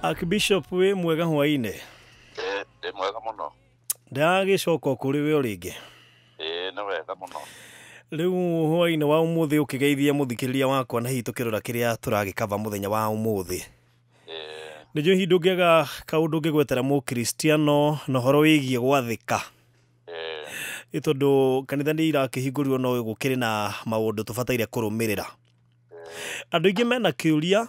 Archbishop, wĩ mwega hwainĩ? Ndĩ mwega mũno. Ndagĩcoka kũrĩ we o rĩngĩ. Ĩĩ, nĩ wega mũno. Rĩu hwainĩ wa ũmũthĩ ũkĩgeithia mũthikĩrĩria wakwa na hihi tũkĩrora kĩrĩa tũragĩkaba mũthenya wa ũmũthĩ. Nĩ njũĩ hihi ndũngĩaga kaũndũ ũngĩgwetera mũkristiano na ũhoro wĩgiĩ gwathĩka. Ĩ tondũ kanitha nĩ irakĩhingũrirwo no gũkĩrĩ na maũndũ tũbataire kũrũmĩrĩra. Andũ aingĩ mena kĩũria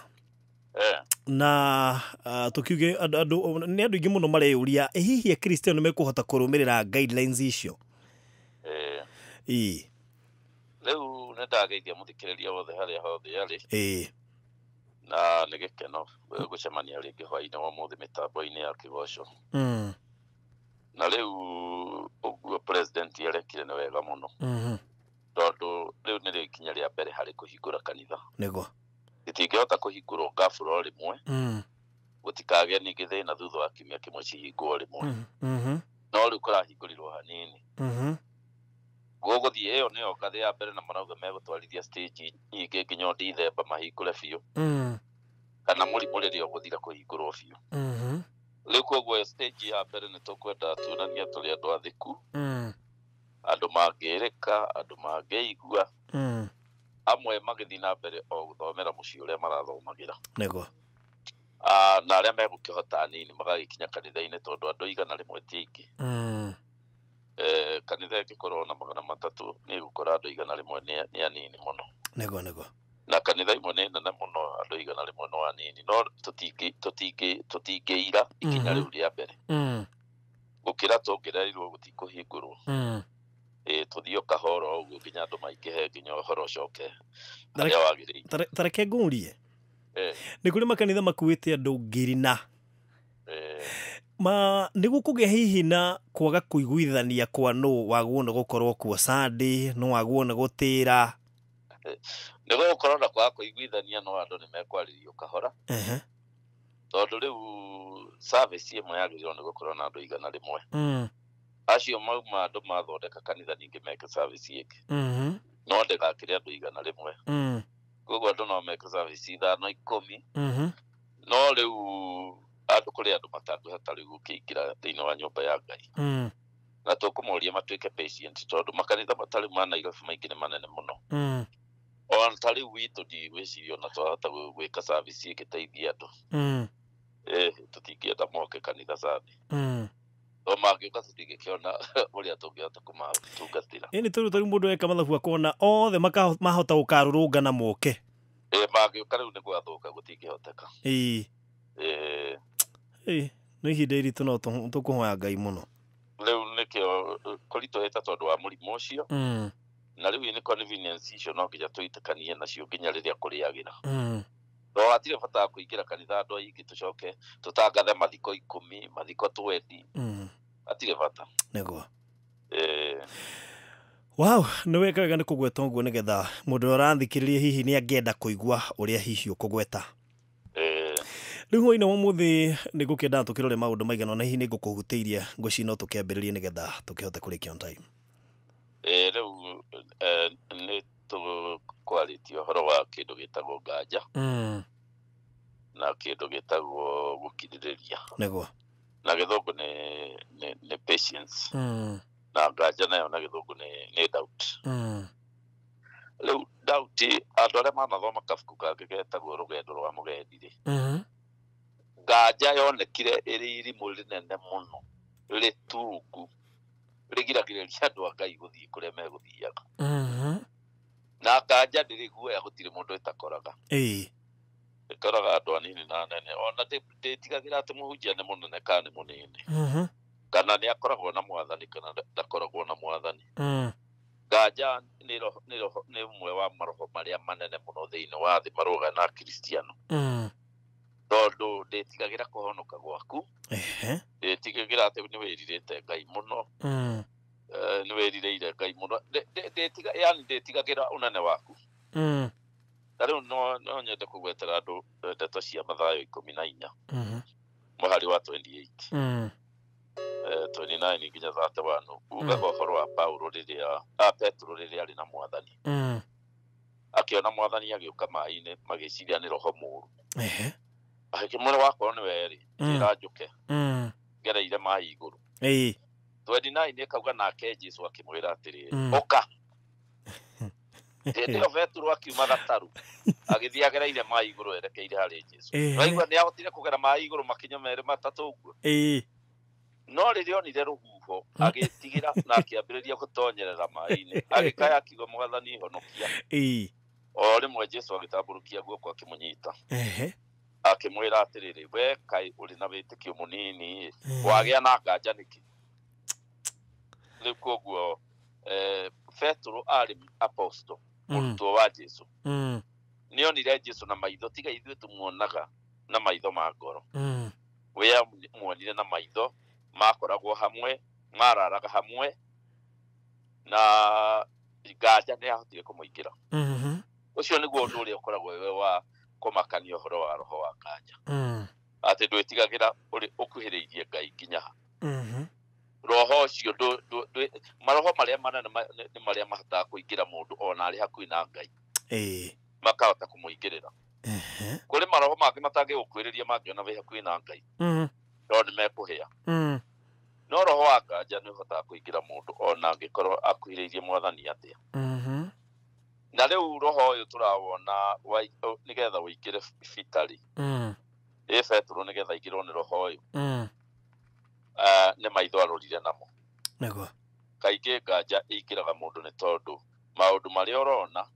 na tũkiuge andũ nĩ andũ aingĩ mũno mareyũria, ĩ hihi akristiano nĩ mekũhota kũrũmĩrĩra guidelines icio? Ĩĩ. Rĩu nĩ ndageithia mũthikĩrĩria wothe harĩa hothe arĩ. Na nĩ gĩkeno gũcemania rĩngĩ hwainĩ wa ũmũthĩ mĩtambo-inĩ ya kĩgoco. Na rĩu ũguo president arekire nĩ wega mũno. Tondũ rĩu nĩ rĩkinya rĩa mbere harĩ kũhingũra kanitha. Nĩguo. Itingĩhota kũhingũrwo ngabũra o rĩmwe. Gũtikagĩe ningĩ thĩna thutha wa kiumia kĩmwe cihingwo rĩmwe. No rĩu kũrahingũrirwo hanini. Gũgũthiĩ ĩyo nĩyo ngathĩ ya mbere na marauga megũtwarithia stage nyingĩ nginya o Dithemba mahingũre biũ. Kana mũrimũ rĩrĩa ũgũthira kũhingũrwo biũ. Rĩu koguo stage ya mbere nĩ tũkwenda tuonanie tũrĩ andũ athĩku. Andũ mangĩrĩka, andũ mangĩigua. Amwe magĩthiĩ na mbere o gũthomera mũciĩ ũrĩa marathomagĩra. Nĩguo. Na arĩa megũkĩhota anini magagĩkinya kanitha-inĩ tondũ andũ 100 ti aingĩ. Kanitha ĩngĩkorwo na 300 nĩ ĩgũkora andũ 100 nĩ anini mũno. Nĩguo, nĩguo. Na kanitha imwe nĩ nene mũno andũ 100 no anini, no tũtingĩira ikinya rĩu rĩa mbere. Gũkĩra tũngĩrerirwo gũtikũhingũrwo. Tũthiĩ o kahora ũguo nginya andũ maingĩhe nginya ũhoro ũcoke harĩa wagĩrĩire. Ta reke ngũrie. Nĩ kũrĩ makanitha makuĩte andũ ngiri na. Ma nĩ gũkũgĩa hihi na kwaga kũiguithania kwa nũ wagwo nĩ gũkorwo kuo Sunday, nũ wagwo nĩ gũtĩra. Nĩ gũgũkorwo na kwaga kũiguithania no andũ nĩ mekwarĩrio kahora. Tondũ rĩu service ĩmwe yagĩrĩirwo nĩ gũkorwo na andũ 100. Acio mauma andũ mathondeka kanitha ningĩ meke service ĩngĩ. No ndĩgakĩre andũ 100. Koguo andũ no meke service 5, 10. No rĩu andũ kũrĩ andũ matangĩhota rĩu gũkĩingĩra thĩinĩ wa nyũmba ya Ngai. Na tũkũmoria matuĩke patient tondũ makanitha matarĩ ma Nairobi maingĩ nĩ manene mũno. Ona ta rĩu witũ ndigwĩciria ona twahota gwĩka service ĩngĩteithia andũ. Tũtingĩenda moke kanitha Sunday. No mangĩũka tũtingĩkĩona ũrĩa tũngĩhota kũmatungatĩra. Ĩni tondũ tarĩu mũndũ eka mathabu akona othe mahota gũkarũrũngana moke. Mangĩũka rĩu nĩ gwathũka gũtingĩhoteka. Nĩ ihinda iritũ no tũkũhoya Ngai mũno. Rĩu nĩkĩo kũritũhĩte tondũ wa mũrimũ ũcio. Na rĩu nĩ convenience icio no nginya tũitĩkanie nacio nginya rĩrĩa kũrĩagĩra. No hatirĩ bata wa kũingĩra kanitha andũ aingĩ tũcoke tũtangathe mathiko 10, mathiko 20. Hatirĩ bata. Nĩguo. Wow, nĩ weka wega nĩ kũgweta ũguo nĩgetha mũndũ ũrĩa ũrathikĩrĩria hihi nĩ angĩenda kũigua ũrĩa hihi ũkũgweta. Rĩu hwainĩ wa ũmũthĩ nĩ ngũkĩenda tũkĩrore maũndũ maigana ũna, hihi nĩ ngũkũhutĩirie ngwĩciria no tũkĩambĩrĩrie nĩgetha tũkĩhote kũrĩkia on time. Rĩu nĩ tũkwarĩtie ũhoro wa kĩndũ gĩtagwo nganja. Na kĩndũ gĩtagwo gũkirĩrĩria. Nĩguo. Na gĩthũngũ nĩ patience. Na nganja nayo na gĩthũngũ nĩ doubt. Rĩu doubt, andũ arĩa manathoma kabuku kangĩ getagwo Rũgendo rwa Mũgendi rĩ. Nganja yonekire ĩrĩ irimũ rĩnene mũno, rĩtungu, rĩgiragĩrĩria andũ a Ngai gũthiĩ kũrĩa megũthiaga. Na nganja ndĩrĩ guoya, gũtirĩ mũndũ ĩtakoraga. Ĩkoraga andũ anini na anene. Ona ndĩtigagĩra atĩ mũhunjia nĩ mũnene kana nĩ mũnini. Kana nĩ akoragwo na mwathani kana ndakoragwo na mwathani. Nganja nĩ ũmwe wa maroho marĩa manene mũno thĩinĩ wa thĩ marũgaga na Akristiano. Tondũ ndĩtigagĩra kũhonoka gwaku. Ndĩtigagĩra atĩ nĩ wĩrirĩte Ngai mũno. Nĩ wĩrirĩire Ngai mũno. Yaani ndĩtigagĩra ũnene waku. Na rĩu no nyende kũgwetera andũ ndeto cia Mathayo 14. Mũhari wa 28. 29 nginya 31. Ugaga ũhoro wa Paulo rĩrĩa, Petro rĩrĩa arĩ na mwathani. Akĩona mwathani agĩũka maĩ-inĩ magĩciria nĩ roho mũũru. Akĩmwĩra wakorwo nĩ we-rĩ, njĩra njũke ngereire maĩ igũrũ. 29 ĩkauga nake Jesu akĩmwĩra atĩrĩrĩ, ũka. Hĩndĩ ĩyo Petero akiuma gataru agĩthiĩ agereire maĩ igũrũ erekeire harĩ Jesu. Waigua nĩ ahotire kũgera maĩ igũrũ makinya merĩ matatũ ũguo. No rĩrĩa onire rũhuho agĩtigĩra na akĩambĩrĩria gũtonyerera maĩ-inĩ, agĩkaya akiuga, Mwathani honokia. O rĩmwe Jesu agĩtambũrũkia guoko akĩmũnyita, akĩmwĩra atĩrĩrĩ, we kaĩ ũrĩ na wĩtĩkio mũnini, wagĩa na nganja nĩkĩ? Rĩu koguo Petero arĩ apostle, mũrutwo wa Jesu. Nĩonire Jesu na maitho, tiga ithuĩ tũmuonaga na maitho ma ngoro. We amuonire na maitho, makoragwo hamwe, mararaga hamwe, na nganja nĩ ahotire kũmũingĩra. Ũcio nĩguo ũndũ ũrĩa ũkoragwo wĩ wa kũmakania ũhoro wa roho wa nganja. Atĩ ndwĩtigagĩra ũkuhĩrĩirie Ngai nginya ha. Roho ũcio maroho marĩa manene nĩ marĩa mahotaga kũingĩra mũndũ ona arĩ hakuhĩ na Ngai. Makahota kũmũingĩrĩra. Kũrĩ maroho mangĩ matangĩgũkuhĩrĩria mangĩona wĩ hakuhĩ na Ngai. No nĩ mekũhĩa. No roho wa nganja nĩ ũhotaga kũingĩra mũndũ ona angĩkorwo akuhĩrĩirie Mwathani atĩa. Na rĩu roho ũyũ tũrawona nĩgetha ũingĩre bitarĩ. Ĩ Petero nĩgetha aingĩrwo nĩ roho ũyũ. Nĩ maitho arorire namo. Nĩguo. Kaingĩ nganja ĩingĩraga mũndũ nĩ tondũ maũndũ marĩa ũrona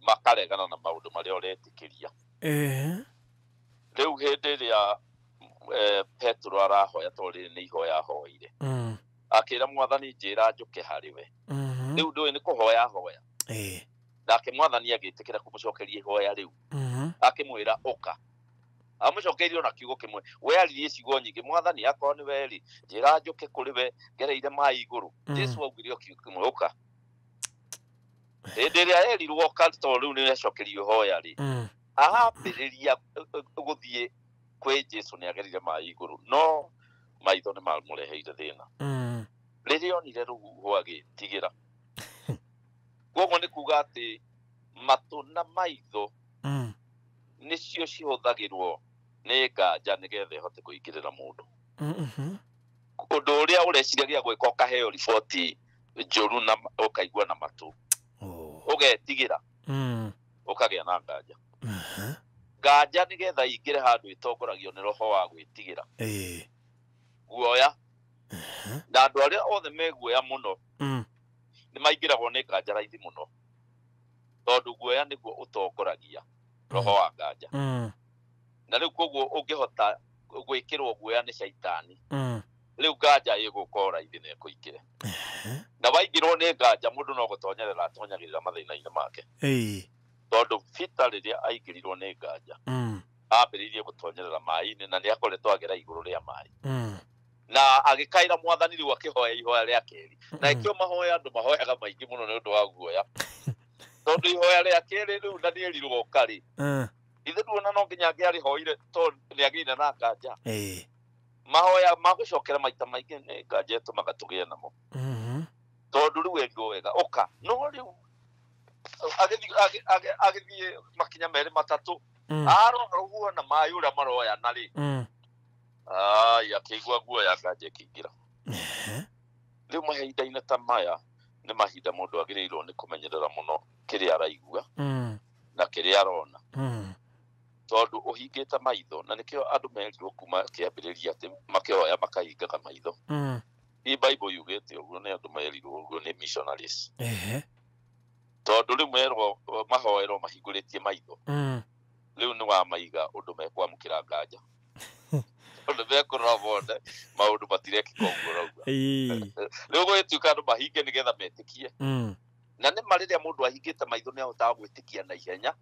makaregana na maũndũ marĩa ũretĩkĩria. Rĩu hĩndĩ ĩrĩa Petero arahoya tondũ rĩrĩ nĩ ihoya ahoire. Akĩra Mwathani njĩra njũke harĩ we. Rĩu ndũĩ nĩ kũhoya ahoya. Nake Mwathani agĩtĩkĩra kũmũcokeria ihoya rĩu. Akĩmwĩra ũka. Amũcokeirie ona kiugo kĩmwe. We aririe ciugo nyingĩ, Mwathani akorwo nĩ we rĩ, njĩra njũke kũrĩ we ngereire maĩ igũrũ. Jesu augire o kiugo kĩmwe, ũka. Hĩndĩ ĩrĩa erirwo ũka tondũ rĩu nĩ acokerio ihoya rĩ, ambĩrĩria gũthiĩ kwĩ Jesu nĩ agerire maĩ igũrũ, no maitho nĩ mamũreheire thĩna. Rĩrĩa onire rũhuho agĩtigĩra. Koguo nĩ kuga atĩ matũ na maitho nĩcio cihũthagĩrwo nĩ nganja nĩgetha ĩhote kũingĩrĩra mũndũ. Ũndũ ũrĩa ũreciragia gwĩka ũkaheo riboti njũru na ũkaigua na matũ. Ũgetigĩra. Ũkagĩa na nganja. Nganja nĩgetha ĩingĩre handũ ĩtongoragio nĩ roho wa gwĩtigĩra. Guoya. Na andũ arĩa othe me guoya mũno nĩ maingĩragwo nĩ nganja raithi mũno. Tondũ guoya nĩguo ũtongoragia roho wa nganja. Na rĩu koguo ũngĩhota gwĩkĩrwo guoya nĩ caitani, rĩu nganja ĩgũka raithi na ĩkũingĩre. Na waingĩrwo nĩ nganja mũndũ no gũtonyerera atonyagĩrĩra mathĩna-inĩ make. Tondũ Peter rĩrĩa aingĩrirwo nĩ nganja, ambĩrĩirie gũtonyerera maĩ-inĩ na nĩ akoretwo agera igũrũ rĩa maĩ. Na agĩkaĩra Mwathani rĩu akĩhoya ihoya rĩa kerĩ. Na ĩkĩo mahoya andũ mahoyaga maingĩ mũno nĩ ũndũ wa guoya. Tondũ ihoya rĩa kerĩ rĩu na nĩerirwo ũka rĩ, ithe nduona no nginya angĩarĩhoire tondũ nĩagĩire na nganja. Mahoya ma gũcokera maita maingĩ nĩ nganja ĩtũmaga tũgĩe namo. Tondũ rĩu erirwo wega ũka. No rĩu agĩthiĩ makinya merĩ matatũ, arora rũhuho na maĩ ũrĩa maroyana rĩ, ai akĩigua guoya nganja ĩkĩingĩra. Rĩu mahinda-inĩ ta maya nĩ mahinda mũndũ agĩrĩirwo nĩ kũmenyerera mũno kĩrĩa araigua na kĩrĩa arona. Tondũ ũhingĩte maitho, na nĩkĩo andũ merirwo kuma kĩambĩrĩria atĩ makĩhoya makahingaga maitho. Hii Bible yugĩte ũguo, nĩ andũ merirwo ũguo nĩ missionaries. Tondũ rĩu merwo mahoerwo mahingũrĩtie maitho, rĩu nĩ wamaiga ũndũ mekwamũkĩra nganja. Tondũ mekũrora mone maũndũ matirekĩka ũguo ũrauga. Rĩu gũgĩtuĩka andũ mahinge nĩgetha metĩkie. Na nĩ ma rĩrĩa mũndũ ahingĩte maitho nĩ ahotaga gwĩtĩkia na ihenya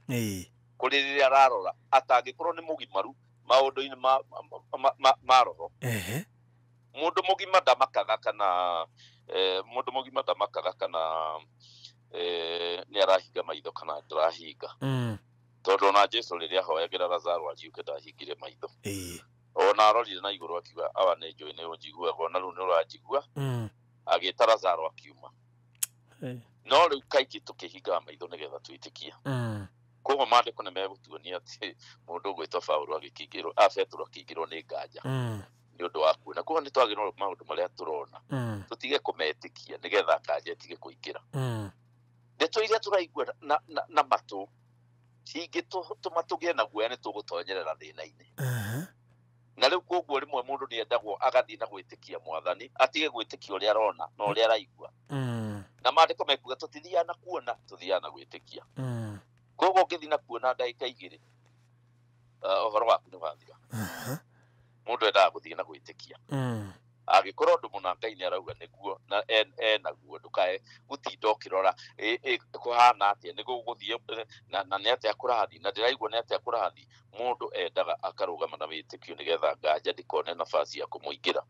kũrĩ rĩrĩa ararora atangĩkorwo nĩ mũgimaru maũndũ-inĩ ma roho. Mũndũ mũgima ndamakaga kana mũndũ mũgima ndamakaga kana nĩ arahinga maitho kana ndarahinga. Tondũ ona Jesu rĩrĩa ahoyagĩra Lazaro ariũke ndahingire maitho. Ona arorire na igũrũ akiuga awa nĩ njũĩ nĩ ũnjiguaga ona rĩu nĩ ũranjigua. Agĩta Lazaro akiuma. No rĩu kaingĩ tũkĩhingaga maitho nĩgetha twĩtĩkie. Koguo maandĩko nĩ megũtuonia atĩ mũndũ ũgwĩtwo Paũlũ agĩkĩingĩrwo a Petero akĩingĩrwo nĩ nganja nĩ ũndũ wa kuona. Koguo nĩ twagĩrĩirwo maũndũ marĩa tũrona tũtige kũmetĩkia nĩgetha nganja ĩtige kũingĩra. Ndeto iria tũraigua na matũ cingĩtũma tũgĩe na guoya nĩ tũgũtonyerera thĩna-inĩ. Na rĩu koguo rĩmwe mũndũ nĩ endagwo agathiĩ na gwĩtĩkia mwathani, atige gwĩtĩkia ũrĩa arona na ũrĩa araigua. Na maandĩko mekuga tũtithiaga na kuona, tũthiaga na gwĩtĩkia. Koguo ũngĩthiĩ na kuona ndagĩka igĩrĩ, ũhoro waku nĩ wathira. Mũndũ endaga gũthiĩ na gwĩtĩkia. Angĩkorwo ũndũ mũna Ngai nĩ arauga nĩguo na enaguo, ndũkae gũtinda ũkĩrora kũhana atĩa, nĩ gũgũthiĩ na nĩ atĩa kũrathiĩ, na ndĩraigua nĩ atĩa kũrathiĩ. Mũndũ endaga akarũgama na wĩtĩkio nĩgetha nganja ndĩkone nafasi ya kũmũingĩra.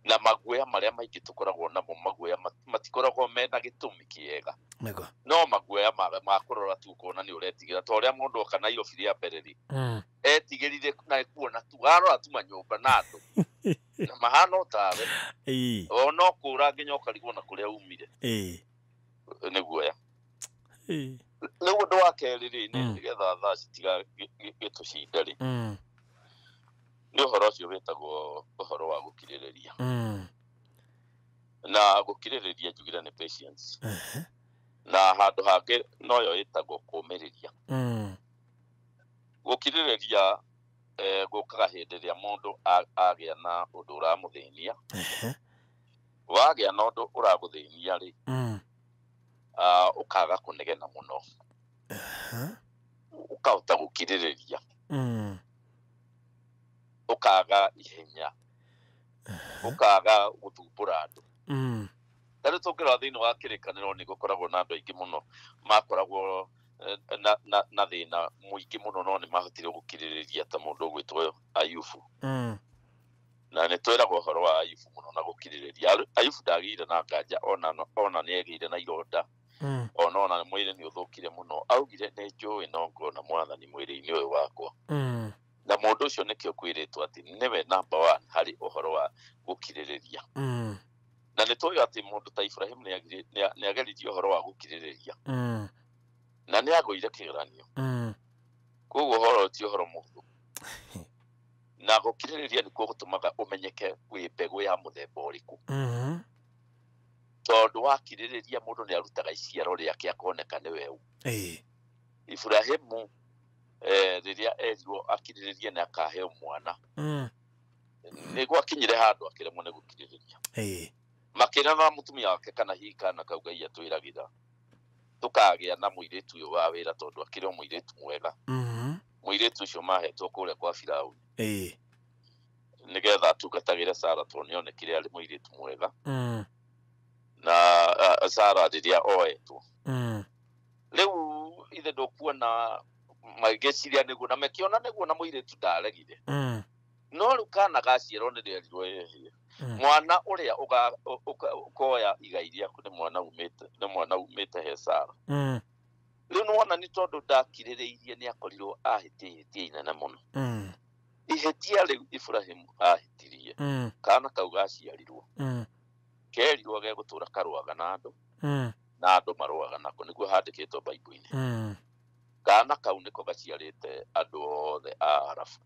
Na maguoya marĩa maingĩ tũkoragwo namo, maguoya matikoragwo mena gĩtũmi kĩega. No maguoya ma kũrora tu ũkona nĩ ũretigĩra. Ta ũrĩa mũndũ oka Nairobi rĩa mbere rĩ, etigĩrire na kuona tu, arora tu manyũmba na andũ na mahana o tawe, o no kũra nginya ũkarigwo na kũrĩa umire nĩ guoya. Rĩu ũndũ wa kerĩ rĩ, nĩgetha thaa citigagĩtũcinde rĩ, nĩ ũhoro ũcio wĩtagwo ũhoro wa gũkirĩrĩria. Na gũkirĩrĩria njugire nĩ patience. Na handũ hangĩ noyo ĩtagwo kũũmĩrĩria. Gũkirĩrĩria gũkaga hĩndĩ ĩrĩa mũndũ agĩa na ũndũ ũramũthĩnia. Wagĩa na ũndũ ũragũthĩnia rĩ, ũkaga kũnegena mũno, ũkahota gũkirĩrĩria, ũkaga ihenya, ũkaga gũthumbũra andũ. Ta rĩu tũngĩrora thĩinĩ wa kĩrĩkanĩro nĩ gũkoragwo na andũ aingĩ mũno makoragwo na thĩna mũingĩ mũno, no nĩ mahotire gũkirĩrĩria, ta mũndũ ũgwĩtwo Ayubu. Na nĩ twĩragwo ũhoro wa Ayubu mũno na gũkirĩrĩria. Ayubu ndagĩire na nganja, ona nĩ agĩire na ironda, ona mwĩrĩ nĩ ũthũkire mũno. Augire nĩ njũĩ no ngona mwathani mwĩrĩ-inĩ ũyũ wakwa. Na mũndũ ũcio nĩkĩo kwĩrĩtwo atĩ nĩwe number one harĩ ũhoro wa gũkirĩrĩria. Na nĩ tũĩ atĩ mũndũ ta Ibrahim nĩ ageririe ũhoro wa gũkirĩrĩria. Na nĩ agũire kĩgeranio. Koguo ũhoro ti ũhoro mũhũthũ. Na gũkirĩrĩria nĩkuo gũtũmaga ũmenyeke wĩ mbegũ ya mũthemba ũrĩkũ. Tondũ wakirĩrĩria mũndũ nĩ arutaga iciaro rĩake akoneka nĩwe ũ. Ibrahimu rĩrĩa erirwo akirĩrĩrie nĩ akaheo mwana, nĩ gwakinyire handũ akĩremwo nĩ gũkirĩrĩria. Makĩrana na mũtumia wake kana hihi kana kau Ngai atwĩragĩra tũkagĩa na mũirĩtu ũyũ wa wĩra, tondũ akĩrĩ o mũirĩtu mwega. Mũirĩtu ũcio mahetwo kũrĩa kwa Firauni nĩgetha atungatagĩre Sara, tondũ nĩonekire arĩ mũirĩtu mwega. Na Sara rĩrĩa oetwo, rĩu ithe ndũkuona magĩciria nĩguo, na mekĩona nĩguo, na mũirĩtu ndaregire. No rĩu kana gaciarwo nĩ rĩerirwo ĩhĩe, mwana ũrĩa ũkoya igai rĩaku nĩ mwana umĩte he Sara. Rĩu nĩwona nĩ tondũ ndakirĩrĩirie nĩ akorirwo ahĩtia ihĩtia inene mũno. Ihĩtia rĩu Ibrahimu ahĩtirie, kana kau gaciarirwo kerirwo gegũtũra karũaga na andũ, na andũ marũaga nako, nĩguo handĩkĩtwo Bible-inĩ. Kana kau nĩko gaciarĩte andũ othe a Arabu.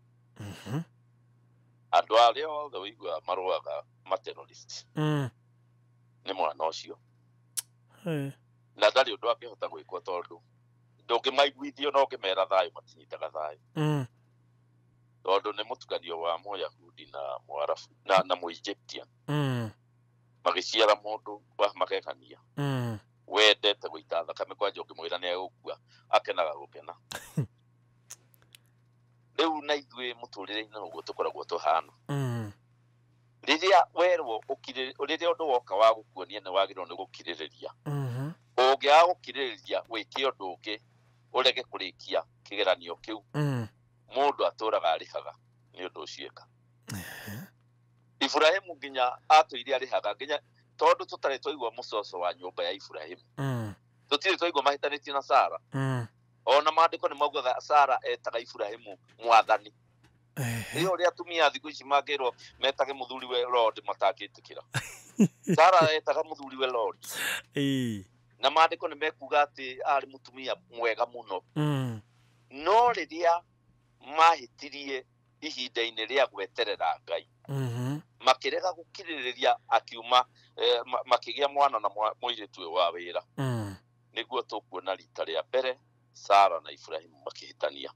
Andũ arĩa othe ũiguaga marũaga ma-terrorist nĩ mwana ũcio. Na ndarĩ ũndũ angĩhota gwĩkwo, tondũ ndũngĩmaiguithio na ũngĩmera thayũ matinyitaga thayũ. Tondũ nĩ mũtukanio wa Mũyahudi na Mũarabu na Mũegyptian. Magĩciara mũndũ wa magegania, wendete gũita thakame, kwanja ũngĩmwĩra nĩ egũkua akenaga gũkena. Rĩu na ithuĩ mũtũrĩre-inĩ ũguo tũkoragwo tũhana. Rĩrĩa werwo rĩrĩa ũndũ woka wa gũkuonia nĩ wagĩrĩirwo nĩ gũkirĩrĩria, ũngĩaga gũkirĩrĩria wĩke ũndũ ũngĩ ũrege kũrĩkia kĩgeranio kĩu, mũndũ atũraga arĩhaga nĩ ũndũ ũcio eka. Ibrahimu nginya atũire arĩhaga, nginya tondũ tũtarĩ twaigua mũcoco wa nyũmba ya Ibrahimu, tũtirĩ twaigua mahĩtanĩtie na Sara. Ona maandĩko nĩ maugaga Sara etaga Ibrahimu mwathani. Ĩ ũrĩa atumia thikũ ici mangĩrwo metage mũthuri we Lord matangĩtĩkĩra. Sara etaga mũthuri we Lord. Na maandĩko nĩ mekuga atĩ arĩ mũtumia mwega mũno. No rĩrĩa mahĩtirie ihinda-inĩ rĩa gweterera Ngai, makĩrega gũkirĩrĩria, akiuma makĩgĩa mwana na mũirĩtu ũyũ wa wĩra. Nĩguo tũkuona rita rĩa mbere Sara na Ibrahimu makĩhĩtania.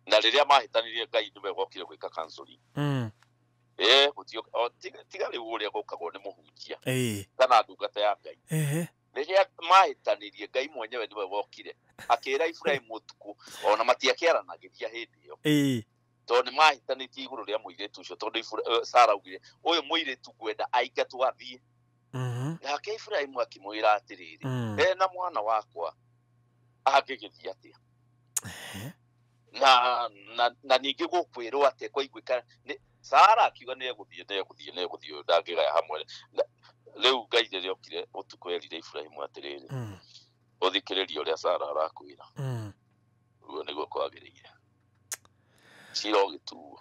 Na rĩrĩa mahĩtanirie Ngai nĩwe wokire gwĩka counseling. Tiga rĩu ũrĩa gũkagwo nĩ mũhunjia kana ndungata ya Ngai. Rĩrĩa mahĩtanirie Ngai mwenyewe nĩwe wokire akĩra Ibrahimu ũtukũ, ona matiakĩaranagĩria hĩndĩ ĩyo, tondũ nĩ mahĩtanĩtie igũrũ rĩa mũirĩtu ũcio, tondũ Sara augire ũyũ mũirĩtu ngwenda aingatwo athiĩ. Nake Ibrahimu akĩmwĩra atĩrĩrĩ, ena mwana wakwa angĩgĩthiĩ atĩa? Na ningĩ gũkwĩrwo atĩ kwaiguĩka Sara akiuga nĩ egũthiĩ nĩ egũthiĩ nĩ egũthiĩ, ũyũ ndangĩgaya hamwe. Rĩu Ngai rĩrĩa okire ũtukũ erire Ibrahimu atĩrĩrĩ, ũthikĩrĩrie ũrĩa Sara arakwĩra, ũguo nĩguo kwagĩrĩire, cira ũgĩtuo.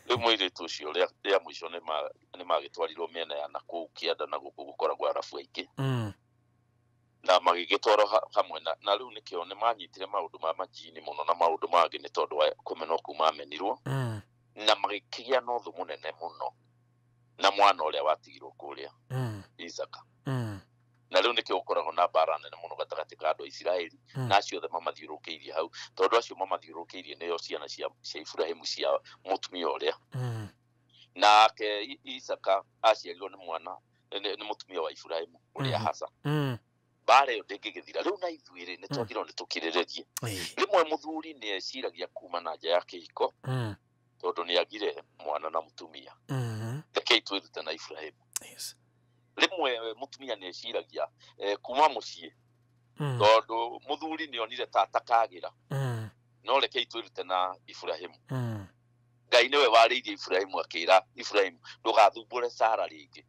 Rĩu mũirĩtu ũcio rĩa mũico nĩ magĩtwarirwo mĩena ya nakũu kĩanda na gũkũ gũkoragwo arabu aingĩ, na magĩgĩtwarwo hamwe na rĩu nĩkĩo nĩ manyitire maũndũ ma majini mũno na maũndũ mangĩ nĩ tondũ wa kũmenwo kũu mamenirwo, na magĩkĩgĩa na ũthũ mũnene mũno na mwana ũrĩa watigirwo kũrĩa Isaka. Na rĩu nĩkĩo gũkoragwo na mbara nene mũno gatagatĩ ka andũ a Isiraeli na acio othe mamathiũrũrũkĩirie hau, tondũ acio mamathiũrũrũkĩirie nĩo ciana cia Ibrahimu cia mũtumia ũrĩa. Nake Isaka aciarirwo nĩ mwana nĩ mũtumia wa Ibrahimu ũrĩa Hasa. Mbara ĩyo ndĩngĩgĩthira. Rĩu na ithuĩ rĩ, nĩ twagĩrĩirwo nĩ tũkirĩrĩrie. Rĩmwe mũthuri nĩ eciragia kuma na nja ya kĩhiko, tondũ nĩ agire mwana na mũtumia. Rekei twĩrute na Ibrahimu. Rĩmwe mũtumia nĩ eciragia kuma mũciĩ, tondũ mũthuri nĩ onire ta atakagĩra. No rekei twĩrute na Ibrahimu. Ngai nĩwe warĩirie Ibrahimu akĩra Ibrahimu ndũgathumbũre Sara rĩngĩ.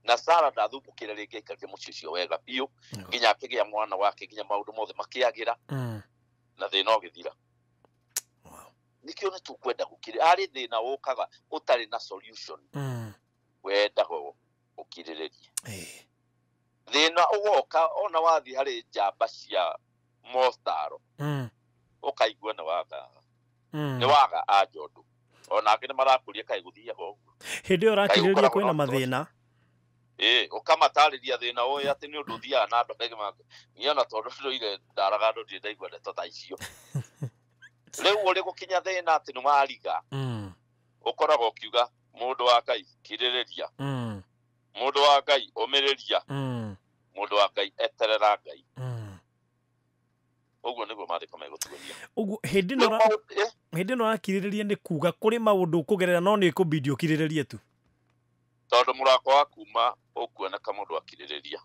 Na Sara ndathumbũkire rĩngĩ, aikarire mũciĩ ũcio wega biũ nginya akĩgĩa mwana wake, nginya maũndũ mothe makĩagĩra, na thĩna ũgĩthira. Nĩkĩo nĩ tũkwenda gũkirĩ harĩ thĩna ũkaga ũtarĩ na solution, wendaga ũkirĩrĩrie. Thĩna ũgoka ona wathiĩ harĩ njamba cia motaro, ũkaigua nĩ waga nĩ waga anja ũndũ, ona angĩ nĩ marakũria kaĩ gũthiaga ũguo. Hĩndĩ ĩyo ũrakirĩrĩria kwĩna mathĩna, ũkamatarĩria thĩna ũyũ atĩ nĩ ũndũ ũthiaga na andũ angĩ niĩ ona tondũ ndũire ndaraga andũ ndirĩ ndaigua ndeto ta icio. Rĩu ũrĩ gũkinya thĩna atĩ nĩ wariga, ũkoragwo ũkiuga mũndũ wa Ngai kirĩrĩria, mũndũ wa Ngai ũmĩrĩria, mũndũ wa Ngai eterera Ngai. Ũguo nĩguo maandĩko megũtuonia. Ũguo hĩndĩ ĩno ũrakirĩrĩria nĩ kuga kũrĩ maũndũ ũkũgerera, no nĩ ĩkũbidi ũkirĩrĩrie tu, tondũ mũrako wa kuma ũkuoneka mũndũ akirĩrĩria.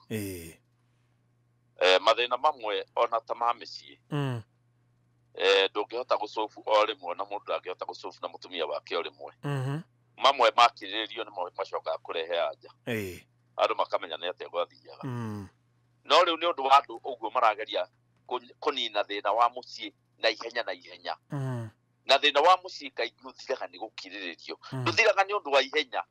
Mathĩna mamwe ona ta ma mĩciĩ, ndũngĩhota gũcobu o rĩmwe, na mũndũ ndangĩhota gũcobu na mũtumia wake o rĩmwe. Mamwe makirĩrĩrio nĩ macokaga kũrehe anja, andũ makamenya nĩ atĩa gwathiaga. No rĩu nĩ ũndũ wa andũ ũguo marageria kũnina thĩna wa mũciĩ na ihenya na ihenya. Na thĩna wa mũciĩ kaingĩ ũthiraga nĩ gũkirĩrĩrio, ndũthiraga nĩ ũndũ wa ihenya.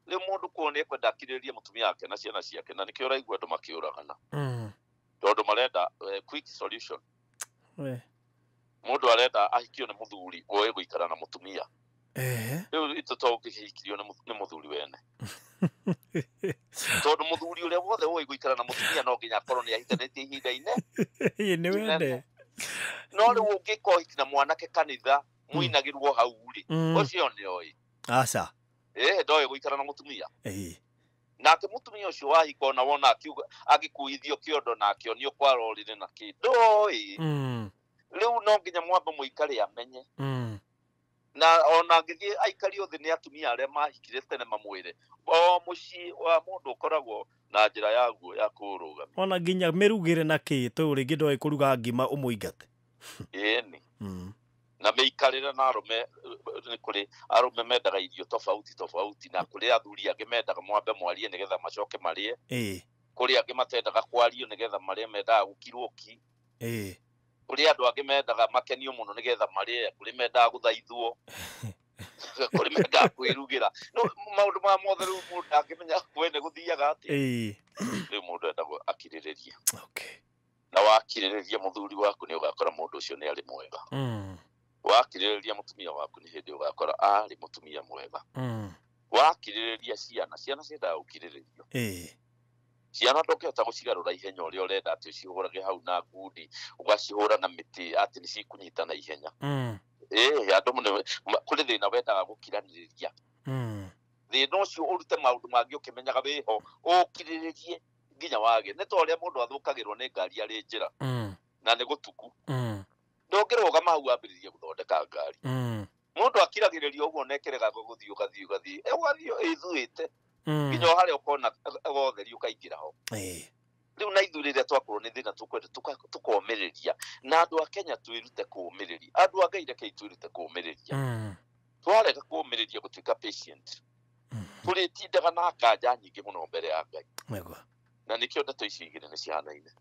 Rĩu mũndũ kuo nĩ ekwenda akirĩrĩrie mũtumia wake na ciana ciake, na nĩkĩo ũraigua andũ makĩũragana, tondũ marenda quick solution. Mũndũ arenda ahikio nĩ mũthuri ũĩ gũikara na mũtumia. Rĩu itũ to ũngĩhikirio nĩ mũthuri wene, tondũ mũthuri ũrĩa wothe ũĩ gũikara na mũtumia no nginya akorwo nĩ ahikanĩtie ihinda-inĩ nĩ wende. No rĩu ũngĩka ũhiki na mwanake kanitha mũinagĩrwo hau rĩ, ũcio nĩ oĩ aca ndoĩ gũikara na mũtumia. Nake mũtumia ũcio wahika ona wona akiuga agĩkuithio kĩondo na akĩonio kwara ũrĩrĩ na kĩ ndoĩ. Rĩu no nginya mwambe mũikare amenye. Na ona angĩthiĩ aikario thĩ nĩ atumia arĩa mahikire tene mamwĩre o mũciĩ wa mũndũ ũkoragwo na njĩra yaguo ya kũũrũgamia, ona nginya mĩrugĩre na kĩ, tondũ rĩngĩ ndoĩ kũruga ngima ũmũingate. Ĩni na mĩikarĩre na arũme, nĩ kũrĩ arũme mendaga irio tofauti tofauti, na kũrĩ athuri angĩ mendaga mwambe mwarie nĩgetha macoke marĩe, kũrĩ angĩ matendaga kwario nĩgetha marĩe, mendaga gũkirwo ki, kũrĩ andũ angĩ mendaga makenio mũno nĩgetha marĩe, kũrĩ mendaga gũthaithwo. Kũrĩ mendaga kwĩrugĩra. No maũndũ maya mothe rĩu mũndũ ndangĩmenya kwene gũthiaga atĩa. Rĩu mũndũ endagwo akirĩrĩrie. Okay. Na wakirĩrĩria mũthuri waku nĩ ũgakora mũndũ ũcio nĩ arĩ mwega. Wakirĩrĩria mũtumia waku nĩ hĩndĩ ũgakora arĩ mũtumia mwega. Wakirĩrĩria ciana, ciana ciendaga gũkirĩrĩrio. Ciana ndũngĩhota gũcigarũra ihenya ũrĩa ũrenda atĩ ũcihũrage hau na ngundi, ũgacihũra na mĩtĩ atĩ nĩ cikũnyita na ihenya. Andũ kũrĩ thĩna wendaga gũkiranĩrĩria. Thĩna ũcio ũrute maũndũ mangĩ ũkĩmenyaga wĩho, ũkirĩrĩrie nginya wage. Nĩ ta ũrĩa mũndũ athũkagĩrwo nĩ ngari arĩ njĩra na nĩ gũtuku. Ndũngĩrũgama hau wambĩrĩrie gũthondeka ngari. Mũndũ akiragĩrĩria ũguo na ĩkĩregaga gũthiĩ ũgathiĩ ũgathiĩ, ũgathiĩ ĩthuĩte nginya o harĩa ũkona gotheri ũkaingĩra ho. Rĩu na ithuĩ rĩrĩa twakorwo nĩ thĩna tũkwenda tũkomĩrĩria. Na andũ a Kenya twĩrute kũũmĩrĩria. Andũ a Ngai rekei twĩrute kũũmĩrĩria. Twarega kũũmĩrĩria gũtuĩka patient, tũrĩtindaga na nganja nyingĩ mũno mbere ya Ngai. Na nĩkĩo ndeto ici igĩrĩ nĩ cihanaine.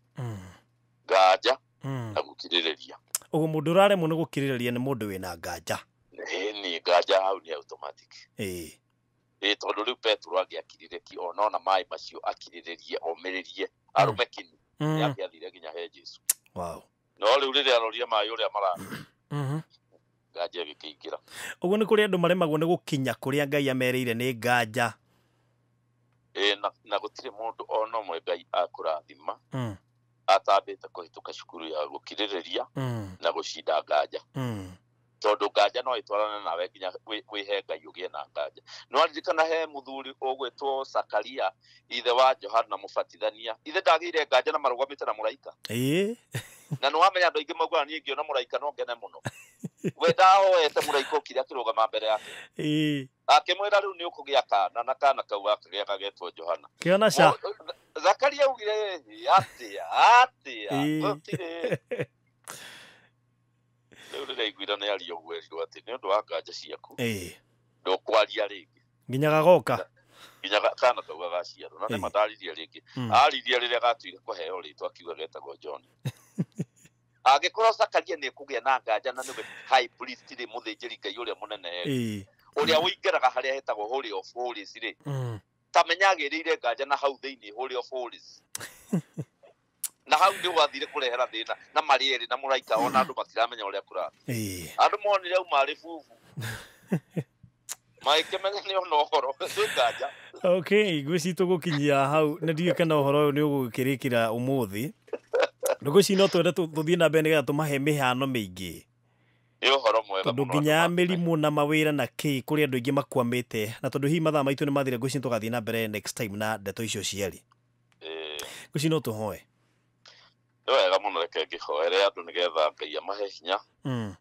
Nganja na gũkirĩrĩria. Ũguo mũndũ ũraremwo nĩ gũkirĩrĩria nĩ mũndũ wĩna nganja. Nĩ nganja hau nĩ automatic. Tondũ rĩu Petero angĩakirire ki ona ona maĩ macio akirĩrĩrie omĩrĩrie arũme kini nĩangĩathire nginya he Jesu. Wow. No rĩu rĩrĩa arorire maĩ ũrĩa marathiĩ, nganja ĩgĩkĩingĩra. Ũguo nĩ kũrĩ andũ maremagwo nĩ gũkinya kũrĩa Ngai amerĩire nĩ nganja. Na gũtirĩ mũndũ ona ũmwe Ngai akũrathima atambĩte kũhĩtũka cukuru ya gũkirĩrĩria na gũcinda nganja. Tondũ nganja no ĩtwarane nawe nginya wĩhe Ngai ũgĩe na nganja. No aririkana he mũthuri ũgwĩtwo Zakaria, ithe wa Johana mũbatithania. Ithe ndagĩire nganja na marũgamĩte na mũraika. Na nĩ wamenya andũ aingĩ maugaga niĩ ngĩona mũraika no ngene mũno. We ndahoete mũraika ũkire akĩrũgama mbere yake. Akĩmwĩra rĩu nĩ ũkũgĩa kana, na kana kau gakagĩa gagetwo Johana. Kĩona ca. Zakaria augire atĩa, atĩa, gũtirĩ. Rĩu rĩrĩa aiguire nĩ aria ũguo erirwo atĩ nĩ ũndũ wa nganja ciaku ndũkwaria rĩngĩ. Nginya gagoka. Nginya kana kau gagaciarwo. Na nĩ mataririe rĩngĩ. Aririe rĩrĩa gatuire kũheo rĩtwa akiuga getagwo John. Angĩkorwo Zakaria nĩ ekũgĩa na nganja na nĩwe high priest rĩ, mũthĩnjĩri Ngai ũrĩa mũnene rĩ, ũrĩa ũingĩraga harĩa hetagwo Holy of Holies rĩ, ta menya agĩrĩire nganja na hau thĩinĩ Holy of Holies. Na hau nĩ gwathire kũrehera thĩna na marĩ erĩ na mũraika ona andũ matiramenya ũrĩa kũrathiĩ. Andũ monire auma arĩ bubu. Magĩkĩmenya nĩ ona ũhoro, nĩ nganja. Okay, ngwĩciria tũgũkinyia hau na ndiũĩ kana ũhoro ũyũ nĩ ũgũkĩrĩkĩra ũmũthĩ. Ngwĩciria no twende tũthiĩ na mbere nĩgetha tũmahe mĩhano mĩingĩ. Nĩ ũhoro mwega Tondũ mũno nginya ya andũ mĩrimũ na mawĩra na kĩ kũrĩ andũ aingĩ makwamĩte, na tondũ hihi mathaa maitũ nĩ mathire, ngwĩciria tũgathiĩ na mbere next time na ndeto icio cierĩ. Ngwĩciria no tũhoe. Nĩ wega mũno, reke ngĩhoere andũ nĩgetha Ngai amahe hinya,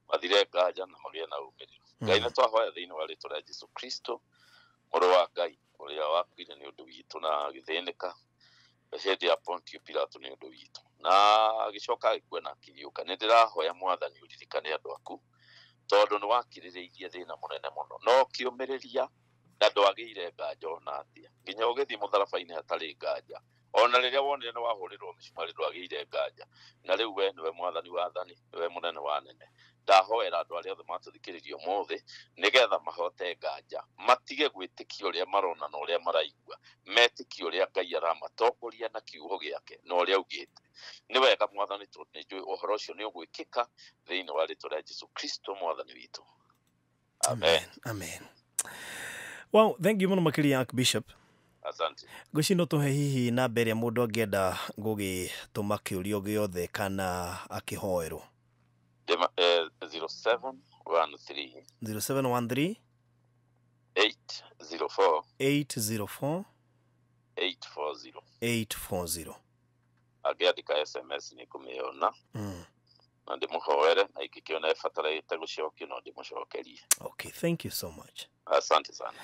mathire nganja na magĩe na ũmĩrĩru. Ngai nĩ twahoya thĩinĩ wa rĩtwa rĩa Jesũ Kristo, mũrũ wa Ngai ũrĩa wakuire nĩ ũndũ witũ na agĩthĩnĩka hĩndĩ ya Pontio Pilato nĩ ũndũ witũ, na agĩcoka agĩkua na akĩriũka. Nĩ ndĩrahoya Mwathani ũririkane andũ aku, tondũ nĩ wakirĩrĩirie thĩna mũnene mũno, no ũkĩũmĩrĩria na ndwagĩire nganja ona atĩa, nginya ũgĩthiĩ mũtharaba-inĩ hatarĩ nganja. Ona rĩrĩa wonire nĩ wahũrĩrwo mĩcumarĩ ndwagĩire nganja. Na rĩu we nĩwe Mwathani wa athani, nĩwe mũnene wa anene. Ndahoera andũ arĩa othe matũthikĩrĩria ũmũthĩ nĩgetha mahote nganja, matige gwĩtĩkia ũrĩa marona na ũrĩa maraigua, metĩkie ũrĩa Ngai aramatongoria na kiugo gĩake na ũrĩa augĩte. Nĩ wega Mwathani, tondũ nĩ njũĩ ũhoro ũcio nĩ ũgwĩkĩka thĩinĩ wa rĩtwa rĩa Jesũ Kristo Mwathani witũ. Amen. Amen. Wow, thank you mũno makĩria Archbishop. Asante. Ngwĩciria no tũhe hihi namba ĩrĩa mũndũ angĩenda gũgĩtũma kĩũrio gĩothe kana akĩhoerwo. 0713 0713 804 804 840. 840. Angĩandĩka SMS nĩ ngũmĩona na ndĩmũhoere, na ingĩkĩona ĩbatarĩte gũcokio no ndĩmũcokerie. Okay, thank you so much. Asante sana.